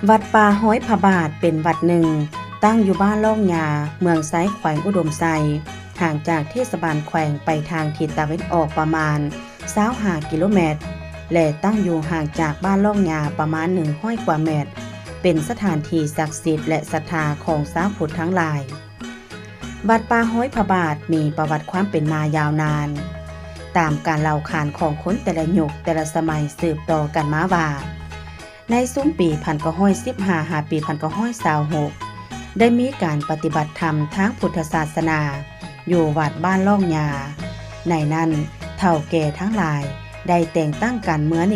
ວັດປ່າຮອຍພະບາດເປັນວັດໜຶ່ງ ຕັ້ງຢູ່ບ້ານລ່ອງຫຍ້າ ເມືອງໄຊ ແຂວງອຸດົມໄຊ, ຫ່າງຈາກເທດສະບານແຂວງໄປທາງທິດຕາເວັນອອກປະມານຊາວຫ້າກິໂລແມັດ ແລະ ຕັ້ງຢູ່ຫ່າງຈາກບ້ານລ່ອງຫຍ້າປະມານໜຶ່ງຮ້ອຍກວ່າແມັດ, ເປັນສະຖານທີ່ສັກສິດ ແລະ ສັດທາຂອງຊາວພຸດທັງຫຼາຍ. ວັດປ່າຮອຍພະບາດມີປະຫວັດຄວາມເປັນມາຍາວນານ ຕາມການເລົ່າຂານຂອງຄົນແຕ່ລະຍຸກແຕ່ລະສະໄໝສືບຕໍ່ກັນມາວ່າ ໃນຊຸມປີພັນເກົ້າຮ້ອຍສິບຫ້າ ຫາປີພັນເກົ້າຮ້ອຍຊາວຫົກ ໄດ້ມີການປະຕິບັດທຳທາງພຸດທະສາສະໜາຢູ່ວັດບ້ານລ່ອງຫຍ້າ. ໃນນັ້ນ ເຖົ້າແກ່ທັງຫຼາຍໄດ້ແຕ່ງຕັ້ງກັນເມືອ